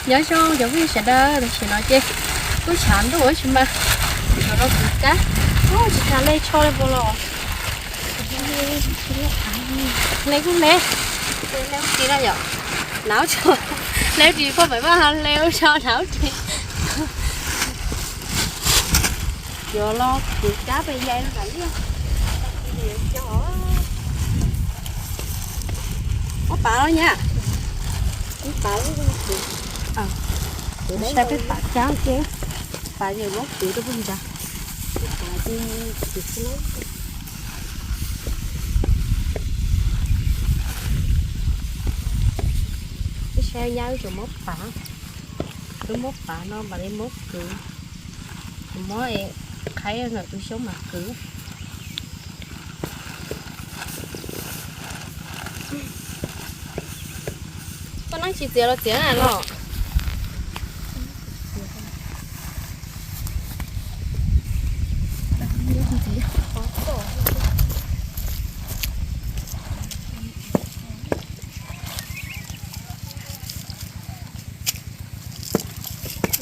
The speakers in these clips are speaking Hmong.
Nyob zoo cov phooj ywg sawv daws, tam sim no ces kuj tshav ntuj tsis mas los rau kwv kab. Ub, tsis tas le tsho li puas los? Le kuj le, le ub tsis no yom, hnav ub tsis, le ub tsis poj Maiv Vaj, le ub tsis hnav ub tsis. Yuav los kwv kab pem yai no kam liaj. Muab pav los nyab, muab pav, kuv saib peb pav kab ces pav ces muab kwv rau pem nrad. Peb saib nyab wb tseem muab pav, wb muab pav no mam li muab kwv, kuv muab qhaib ntawm wb xyoob mas kwv. Koj neeb tsis txiav los txiav na los?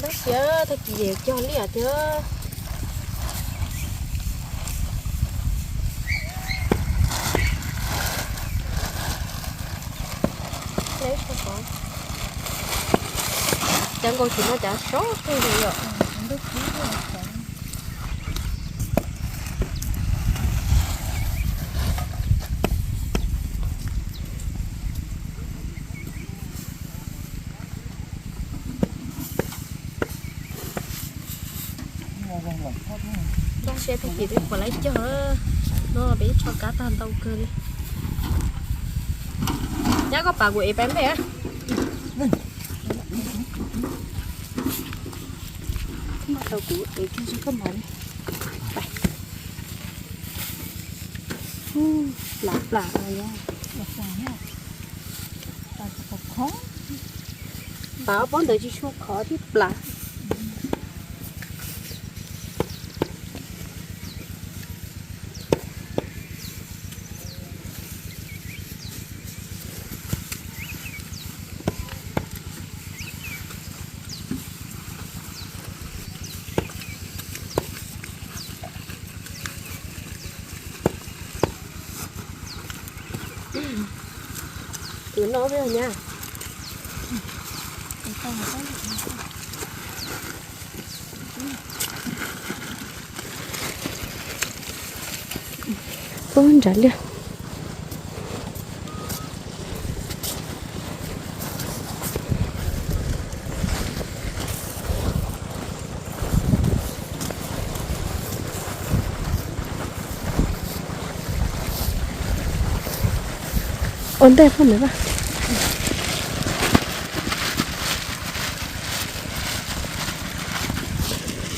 Tab sis tag kis cog liaj tiag. Cov nkaus tsis muaj cov sob kawg li os. Npaj siab tag kis twb puas laib cog, no peb tsho kab tag ntau kawg li. Nyab koj pav kuv ev pais npej. Koj mas tau kuv ev kiag koj mas li. Plam plam no. Pav ob pob ntawd tsis tshua khov thiab plam. Kwv no nyab. Ub, nrad liaj. Ua ntej poj Maiv Vaj.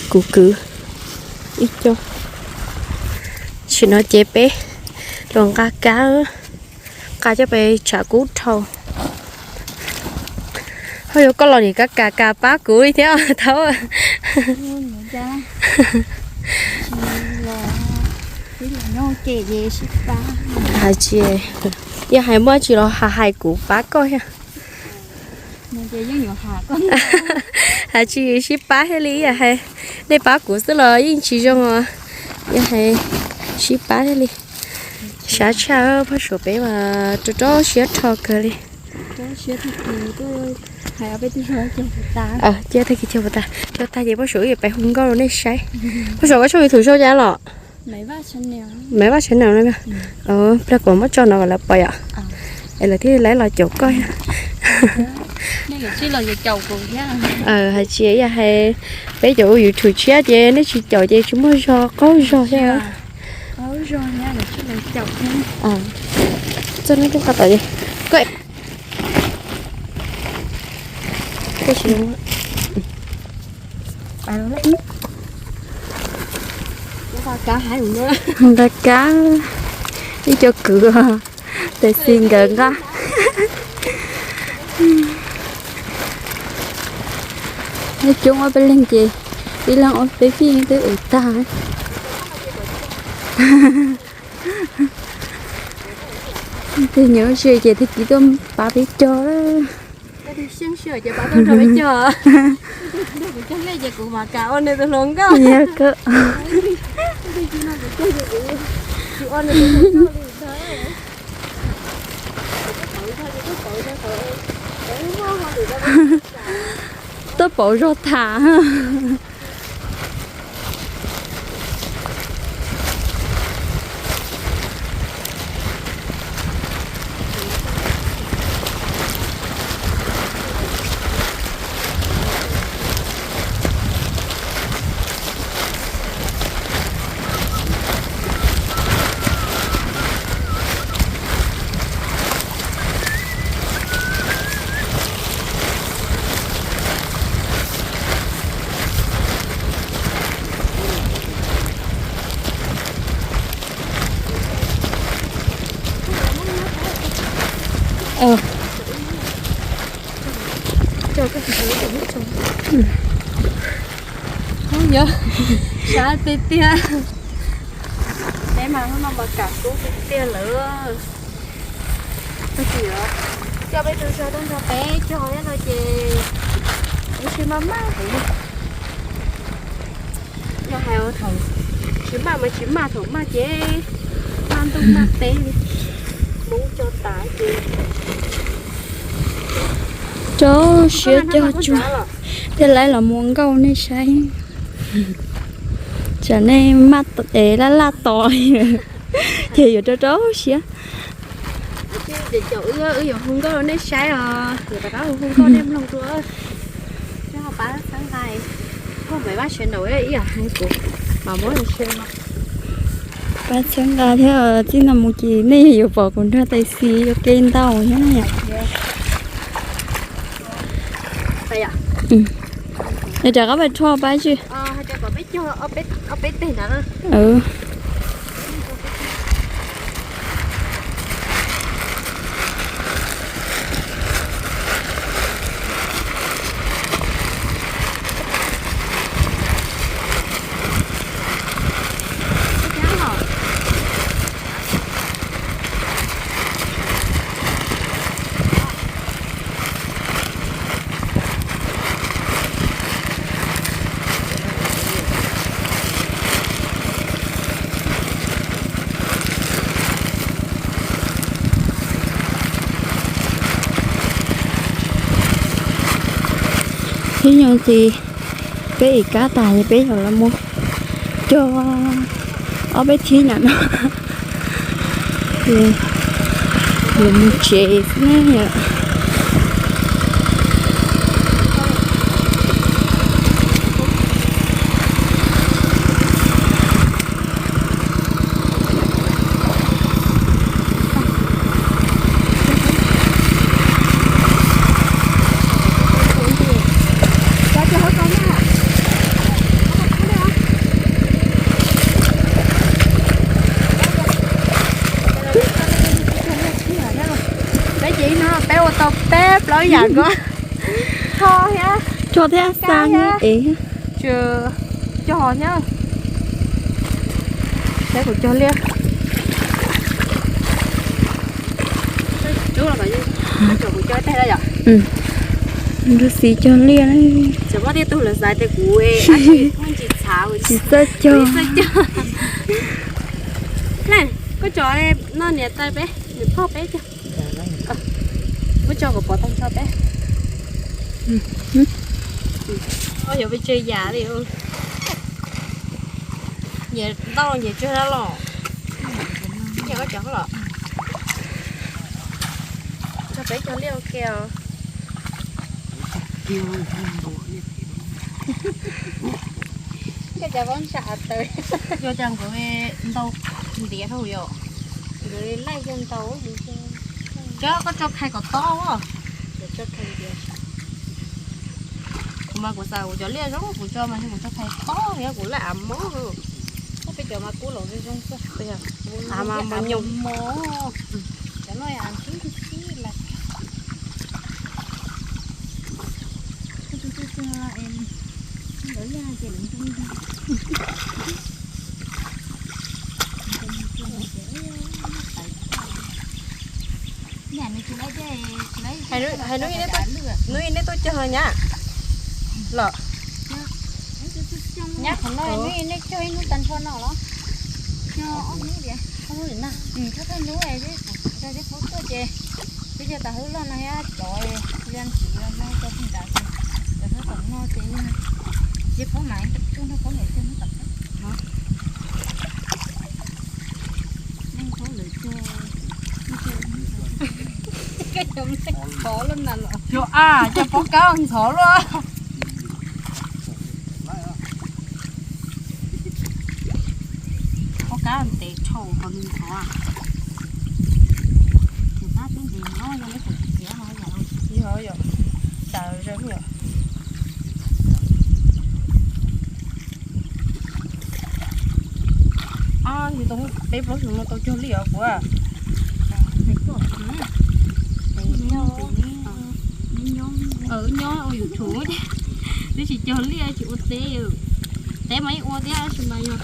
Kuv kwv ib co. Tam sim no ces peb los nqa kab, nqa coj pem tshav kub dhau. Ho yuav koj los nim kab kas kas pab kuv li thiab thaub. Hais tsis, yog hais muaj tsis los hais kuv pab koj thiab. Hais tsis sib pab thiaj li, yog hais nej pab kuv xwb los yeej tsis zoo os. Yog hais sib pab thiaj li. Sab tshaj, phoj Suav peb mas rau rau siab rho kawg li. Cia tag kis cog puas tas, cog tag ces phoj Suav wb yuav pais hu nkauj rau nej saib. Phoj Suav koj tshooj YouTube sau cas los? Maiv Vaj channel no. Plag kuv muab tso no kom lawv pom yom. Es lawv thiaj li los caum koj. Hais tsis yog hais peb cov ua YouTube tshiab ces nej tsis caum ces tsis muaj zog qaug zog thiab. Txoj no coj qab tom koj. Nqa kab ib co kwv, tab sis nkawd nqa. Neb coob ob peb leeg ces ib leeg ob peb fij twb ev tag. Tej nyuam tsis ces tag kis tuaj pab peb cog lawm. Xyeej sij hawm ces pab tuaj nrog peb cog. Kuv cog liaj ces kuv mam kam ua nws tus hluas nkauj. Yog kawg. Tuaj pauv zog tham. Yog sab tiag tiag. Peb mas hnub no mas kam kub tiag tiag lawm. Koj tsis coj peb tus zog tuaj nrog peb cog thiab no ces ib tsis maj maj heev. Yog hais thaum tsis maj mas tsis maj, thaum maj ces maj ntuj maj teb, Hmoob cog tas ces. Rau siab cog tsuag thiaj li los muab nkauj nej saib. Tsam nej maj es laj laj tos ces yuav rau rau siab. Wb yuav hu nkauj rau nej saib os, yuav rov qab hu nkauj nej mloog dua. Pab txhawb nqa, pab vaj sawv daws ib yam hais kuv mam muab los share no. Pab txhawb nqa thiab, txij no mus ces nej yuav pom kuv nrog Tais Xis ua ke ntau thiab na yom. Es rov qab pais rho pab tsi. Ib nyuag ntxiv peb ib kab tas es peb yuav los mus cog ob peb thib nyom no, yuav mus tsev xwb na yom. Peb ces no peb ua tau peb plaub yam ko, rho thiab, rho thiab xa thiab es cog thiab. Peb kuv cog liaj. Nrog Xis cog liaj. Tsis muaj tej tug lawv xav tias kuv tsis txawj cog. Koj tso no niam tais peb, niam phauj peb cog. Muab tso kom pov tag nrho peb. Koj yuav pes tsawg yam li? Nyias ntau nyias tsawg dab los? Nyias koj cov los? Tso peb cog liaj ua ke os. Koj cov pob ntsam tawv. Yog cas nkawd ntau ntiav dhau yom? Nkawd laij yog ntau. Cov koj tso khai kom tob. Kuv mas kuv xav kuv cov liaj zoo, kuv tso mas kuv tso khai tob thiab kuv laij av mob. Koj peb cov mas kub los zoo zoo xwb. Av mas mos nyoos mos. Cov no av sib sib lawm. Hais hnub ib nej tuaj cog nyab los. Nyab qhov no hnub ib nej cog ib hnub tag nrho no los. Ob hnub diam, ob hnub diam na. Thawj thawj hnub kuv cog tej phaub tuaj ces twb cog tas hauv loj no thiab cov ya ntxiv no cog pheej nrad ces cov hnub tom no ces yog tej phaub mas cog hnub phaub lawm cog hnub tom no. Cov a, cov pab kab ntxhov luaj. Pab kab ntev dhau qhov nws ntxhov. Ces tab twb ntev no yog lub tseem txiav no yom. Yog yom, tas zog yom. Yus tau peb plaub xyoos no tau cog liaj os kuv. Nyob ua YouTube thiab, twb tsis cog liaj tsis ua teb. Teb mas yeej ua thiab tab sis mas yog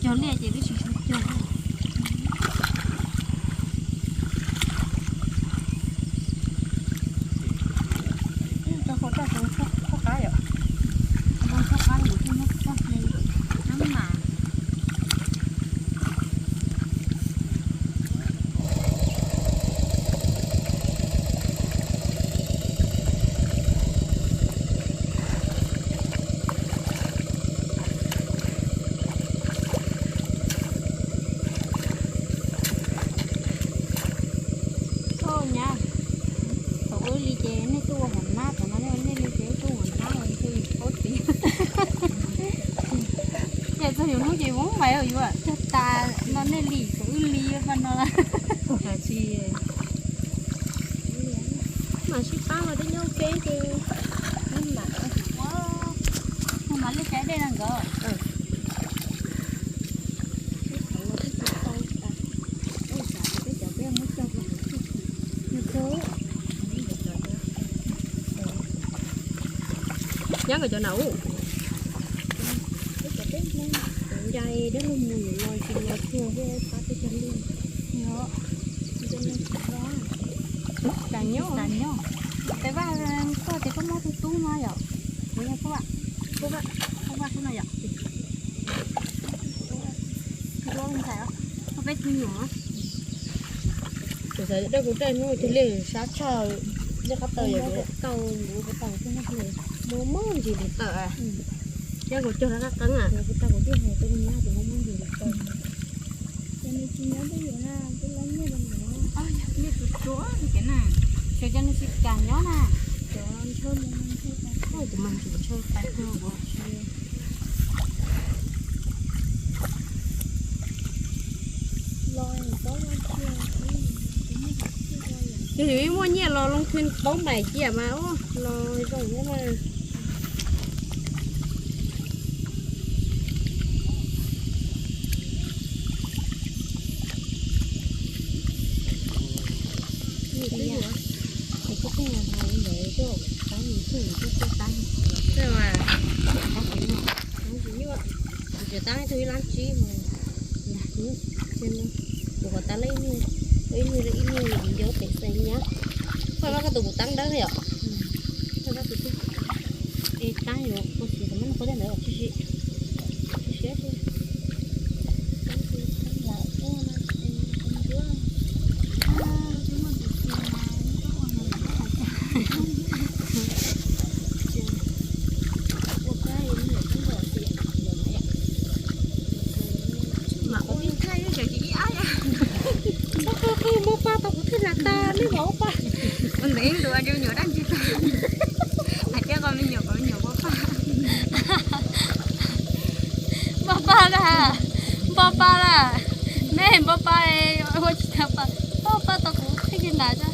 cog liaj ces twb tsis cog. Rau qhov rau tus txoj qab yom, tus txoj qab tus txoj hle nab mas. Nyab, thaum wb li ces nej tuaj ua hauv nab, thaum no nej ua nej li ces wb tuaj ua hauv nab, ua ntxhw paub txiv. Ces txog yuav hnub ces voob mais yuav cog tas no nej li thaum wb li pas no. Tsis mas sib pab mas twb nyob peb ces mam, mam li caiv dej no nkawd. Nyab nkawd cov na ub. Ncai dab laug mus los tsis los tuag thiab pab peb cog liaj. Cas nyob, cas nyob. Tes vaj koj ces koj muab tus tub no yom. Kuv yog Phub Vaj, Phub Vaj, Phub Vaj Phub no yom. Peb tus nyuam. Kuv xav dawj kuv dawj hnub cog liaj sab tshaj, liaj qab taw yom. Tau, kuv tau, muaj muaj ntsis tus tawm. Thiab kuv cog qab qeeb a. Kuv tau kuv twb hais rau nyab tias muaj muaj ntsis tus tawm. Ces nws tsis nyob twj ywm na, twb lab nyiaj rau nws. Nyiaj tsuag tsuag li kev na, tsuas cov nws tsis kam nyob na. Cov ntshaw mus ntshaw tas, kuv mas ntshaw tas kuv tsis los. Yog yus muaj nyiaj los loo thwj paub npaim cia mas los zoo thiab mas. Kuv tsis tab ib tug ib lab tsib, kuv qhov tab leb ib niag, ib niag ib niag nco pem xeem nyab. Koj no koj tus kuv tab dawb yom. Es tab yuav ua si qhov muab qhov tej ntawd tsis siab. Mas ua ib thaj yeej tseem tsis ib ab. Qw qw qw, muab paj tau kuv thwj lam tas nej mam ua paj. Ua ntawd ib ntus ua rau me nyuam dab ntsis tag. Hais tias koj me nyuam kom me nyuam npau paj. Npau paj na, npau paj na. Nej npau paj, ua tsis tau paj, npau paj tau kuv thwj kiag nram tso.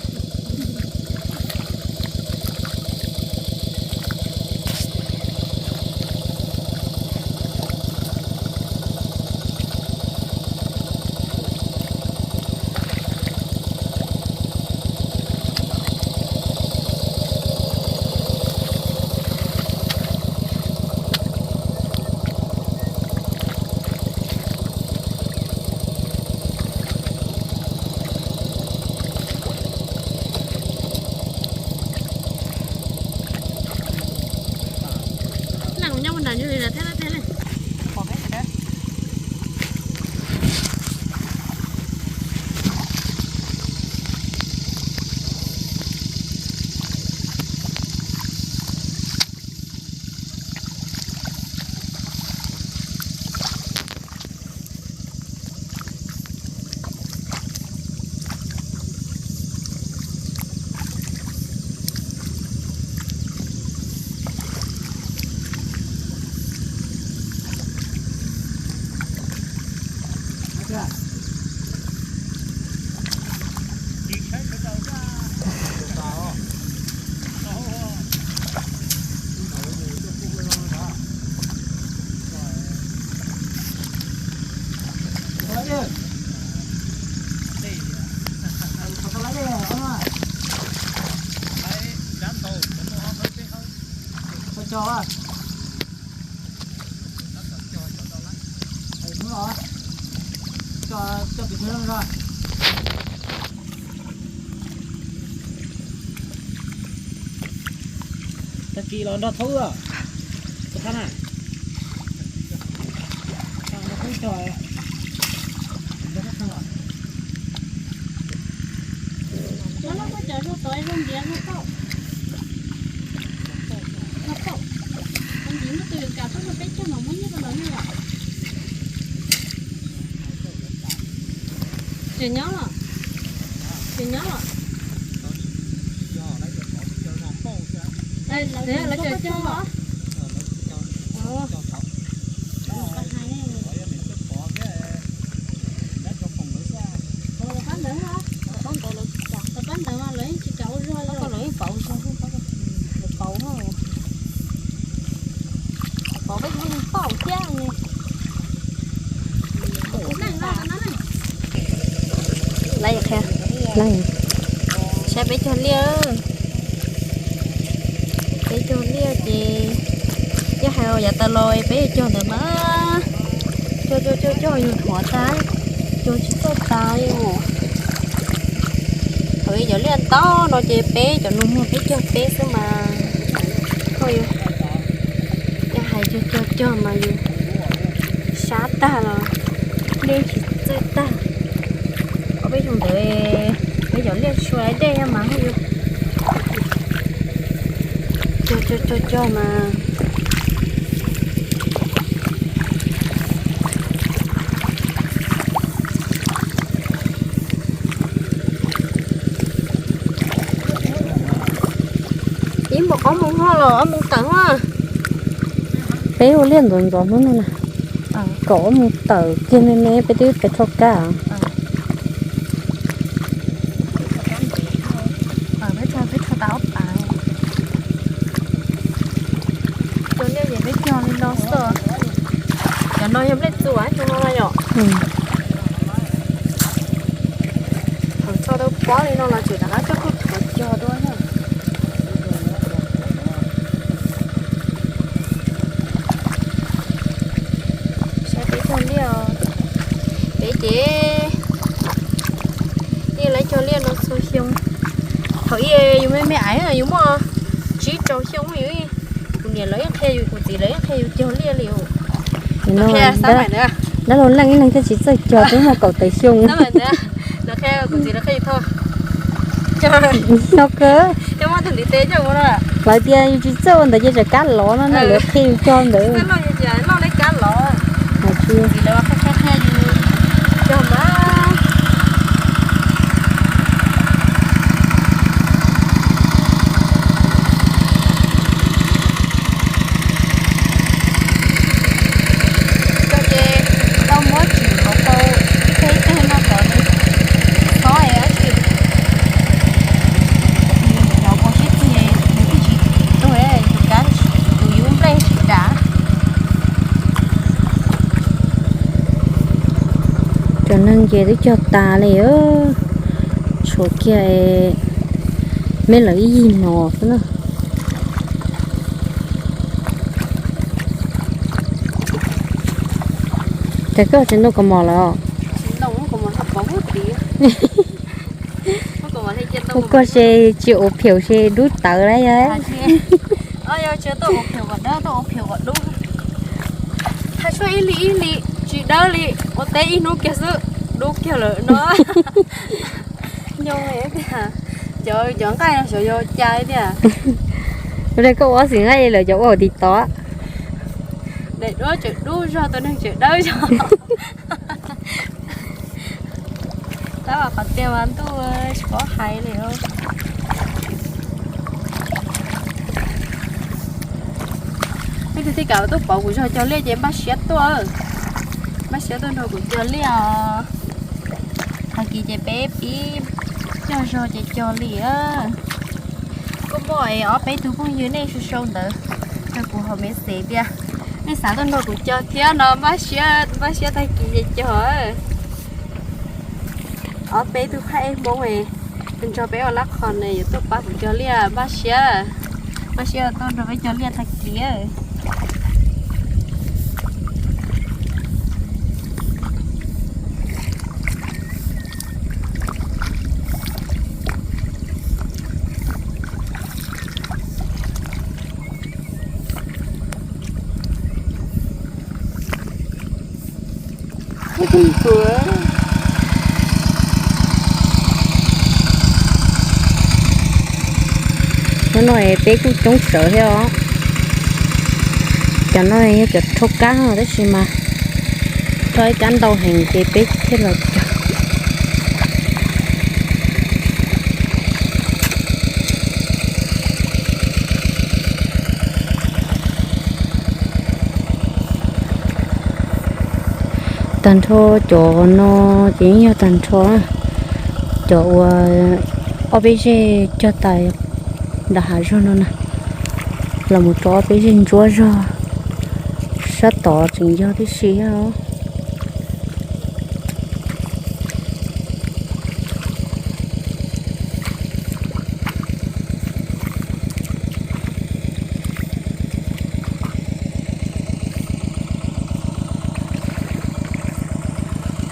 Tag kis los nrog Thaub wb, Thaub na. Tsis nyob los, tsis nyob los. Lawv cov cog os. Pab ntawd mas lawv yeej tsis kam ua zog, lawv yeej pauv zog, pauv, pauv peb yeej pauv thiab ne. Saib peb cog liaj, peb cog liaj ces yog hais yav tas los peb cog ntawd mas cog cog cog cog yus thuav tas, cog tsis txawj tas li os. Thaum yog liaj ntau no ces peb cov nus muag peb cog peb xwb mas, yog hais cog cog cog mas yus sab tag los dej tsis txawj tag. Ob peb xyoo ntawd peb cov liaj sua dej mas yus cog cog cog cog mas ib moos ob moos hov los ob moos tawm hov. Peb ua liaj ntxov ntxov hnub no na, kaum ob moos tawm kiag me me peb twb pem rho kab. Cov liaj ces peb cog li no xwb. Cov no yog nplej txua xyoo no yom. Thaum tso tau pob li no los tseem rov qab coj kuj thuav cog dua na. Saib peb cog liaj, peb ces yeej lawv cog liaj no txhua xyoo. Thaum ub yus me me aiv yus muaj tsib rau xyoo yus, kuv niam lawv yeej qhia yus, kuv txiv lawv yeej qhia yus cog liaj li. Dab laug Leej ib leeg thiaj tsis txawj cog, twb muaj kaum tawm xyoo. No kawg. Lawv tias yus tsis txawj ua ntawd ces tsam kab lov no na, lawv qhia yus cog ntawd. Ces tau muab tsim hauv tau ib teg teg no kom nws xob es dab tsi, nws cov kua sib txig nws twb tsis tuag, tus kab tus yub nplej tsis dav. Cov neeg ces twb cog tas li, tshuav kiag me lawv ib yig no xwb na. Cas koj tsis ntoo kaus mom lawm? Ua koj se tsis ua phaum se dub tawv lawm. Tuaj ua phaum kom dawb, tuaj ua phaum kom dub. Tshuaj ib li ib li, tsis dawb li, ua teb ib hnub kiag xwb, dub kiag lawm no. Nyob tiag, cov, cov nqaij no xyov yog cas tiag. Ua li koj ua xim nqaij lawm cov ua tim tod. Daim duab tseem dub zog, tus neeg tseem dawb zog. Tab mas qhov tiag mas ntuj tsis paub hais li. Leej twg thiaj kam tuaj pauv kuv zog cog liaj ces npaj siab tuaj, npaj siab tuaj nrog kuv cog liaj os. Tag kis ces peb pib cog zog ces cog li. Kuj muaj ob peb tug phooj ywg nej sau sau ntawd rau kuv hauv message tias nej xav tuaj nrog kuv cog thiab no, npaj siab, npaj siab tag kis ces cog. Ob peb tug phaj ej Hmoob nrog peb ua lab qho ne yuav tuaj pab kuv cog liaj, npaj siab, npaj siab tuaj nrog peb cog liaj tag kis. Hnub no peb kuj coob sawv thiab os. Cov no yog cov rhaub kab tab sis mas rhaub ib kab ntau heev ces peb thiaj los cog. Tag nrho cov no ces yeej yog tag nrho, cov uas ob peb zeg cog tas nram hav zoov no na, los mus rau ob peb zeg ntsuab zog, sab tod tseem yog tib si os.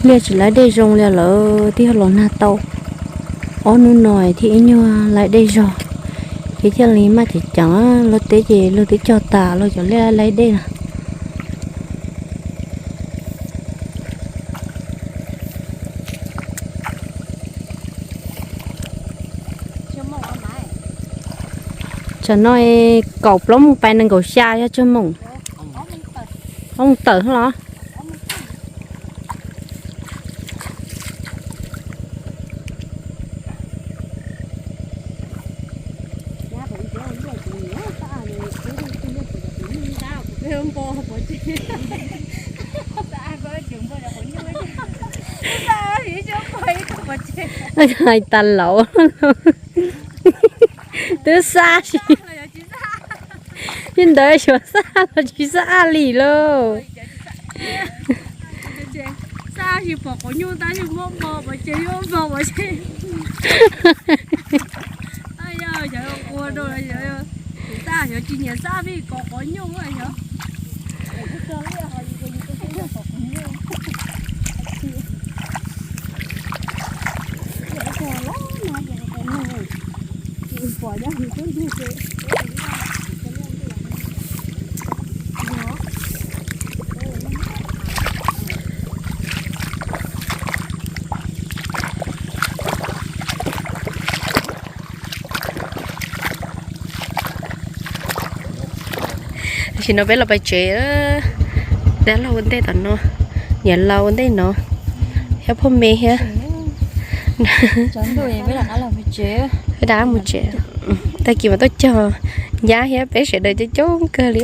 Liaj tsis laib dej zoo li lawm, twb yog los nag tau ob hnub no thiaj ib nyuag laib dej zog, ces thiaj li maj ceev ceev. Luag teb ces luag twb cog tas luag cov liaj laib dej na. Tsam no kaum plaub moos pais nees nkaum xya yog tsawg moos? Ob moos tawm los? Hais tas laus. Twb xa tsis, li ntawd xyuas xa los tsis xa li lauj. Xa tsis pom quav nyuj tab sis muab npo pov tseg, yuav npo pov tseg. Ua rau xyov, xyov tsis nyiam xa vim kom quav nyuj xyov. Tam sim no peb los pais tsev, dab laug ua ntej tom no, niam laus ua ntej no, thiab phauj me thiab. Peb rov qab mus tsev, tag kis mas tuaj cog nyab thiab peb sawv daws coob coob kawg li.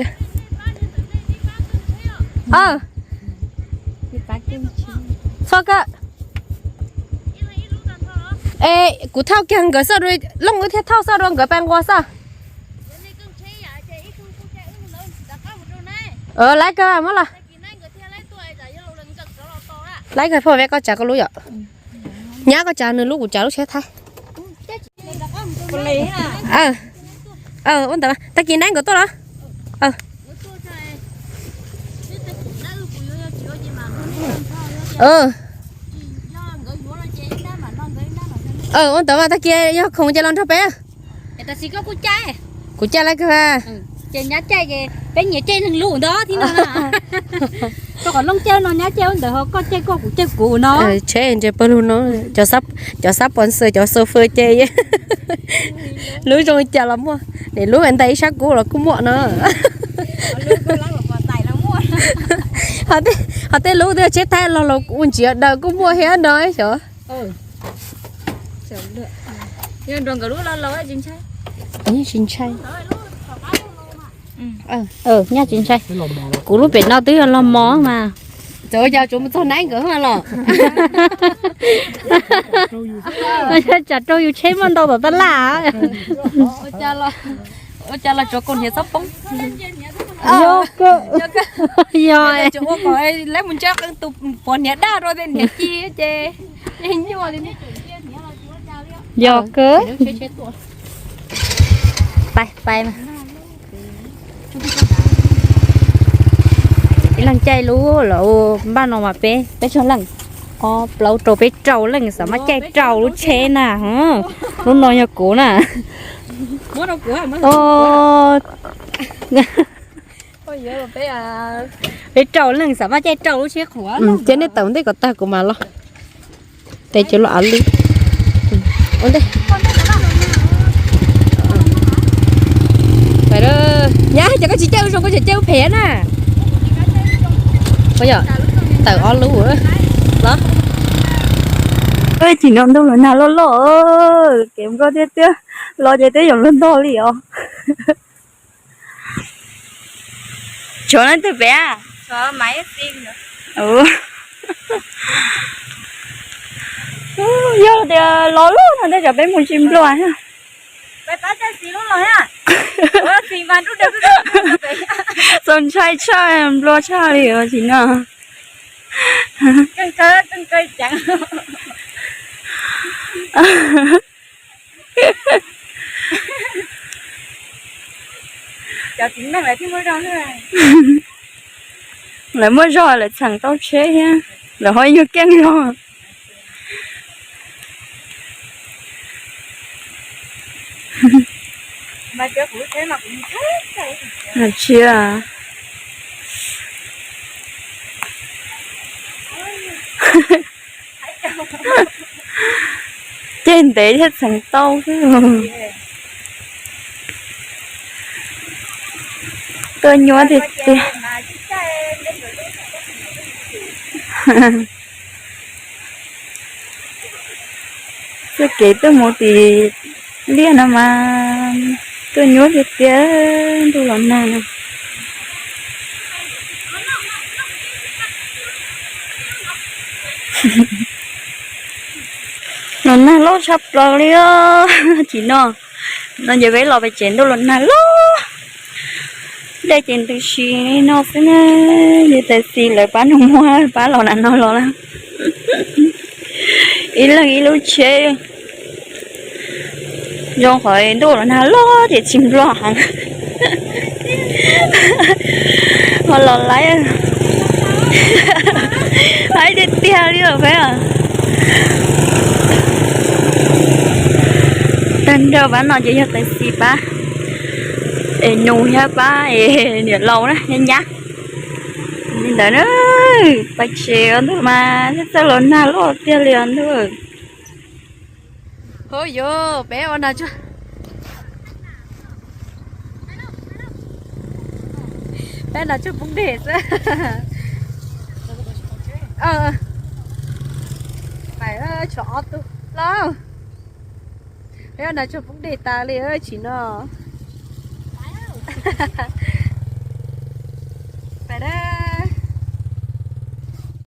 Txhob kawg. Es kuv thauj kiag nkawd xwb, Looj wb thiaj thauj xwb, rau nkawd pais nquas xwb. Laiv kawg muab los. Laiv kawg, phauj me koj tsav koj lub yom. Nyab koj tsav nws lub, kuv tsav lub tsheb thaib. Ua ntawd tag kis nab nkawd tuaj los. Ua ntawd mas tag kis yog khoom ces los nrog peb. Kuv caij Laiv kawg. Ces nyab caij ces peb nyias caij neeg lub ntawd thiab no na. Rau qhov Looj caij no nyab caij ub ntawd ho koj caij koj kuv caij kuv no. Tsheb ntses pawg lug no, cov xab pos xwm cov xo fw ces lub zoo li cas los muaj, niam lub ntais ib sab kub los kuj muaj no. Ho tej lub twb tsheb thaib los los ua ntsiav daws kuj muaj thiab no xyov. Tsis ntshai. Nyaj tsis ntshai. Kuv lub pem no twb yog los mos mas. Tsuav yog tsuav mus txog naib nkawd los. Tsam raug yus tsheb muaj ntau tom tab laj. Ua cas los tsuav kaus hniav txhob poob. Yog, yog, ua kom lawv mus ntsawj qee tus pov hniav daj rau tej hniav ci ces yeej nyuaj li. Yog kawg. Pais, pais mas. Ib leeg caij lub los npaj no mas peb, peb tsawg leej? Ob plaub rau peb rau leej xav mas caij rau lub tsheb na. Lub no yog kuv na. Peb rau leej xav mas caij rau lub tsheb qhuav. Cia nej tawm ntej kom tag kuv mam los. Tes cov los av li. Nyab, cas koj tsis caij ua zoo, koj tseem caij ua phem na. Tawm ob lub los. Tsis no ntuj los nag loj loj, kev nplua tiag tiag, los ces twb yuav luag ntog li os. Tshuav leej twg pem? Yog tias los loj no tej zaum peb mus tsis nplua. Txaus ntshai tshaj, nplua tshaj li os tsis no. Lawv muaj zog lawv txheem tau tsheb thiab, lawv ho yug keej zog. Tsis caij ntev thiaj txheem tau xwb. Tuaj nyuaj tiag tiag. Txoj kev tuaj mus tim liaj no mas tuaj nyuaj tiag tiag, ntuj los nag no. Los nag loj tshaj plaws li os. Tsis no, no ces peb los pem tsev ntuj los nag loj. Dej ces ntws si li no xwb na. Yog tais xis lawv pab nug muag pab los nram no los lawm. Ib leeg ib lub tsheb. Zoo qhov ntuj los nag loj ces tsis nplua heev. Ho los laiv, laiv tiag tiag li os peb os. Tag nrho pab no ces yog tais xis pab es nus thiab pab es niam laus na, nyab nyab. Li ntawd na, pais tsev ntuj mas txawj los nag loj tiag li os ntuj. Hov yuav peb ua nas tsuag, peb nas tsuag poob deg xwb. Tshuav ob tug lauj, peb ua nas tsuag poob deg tas li tsis no.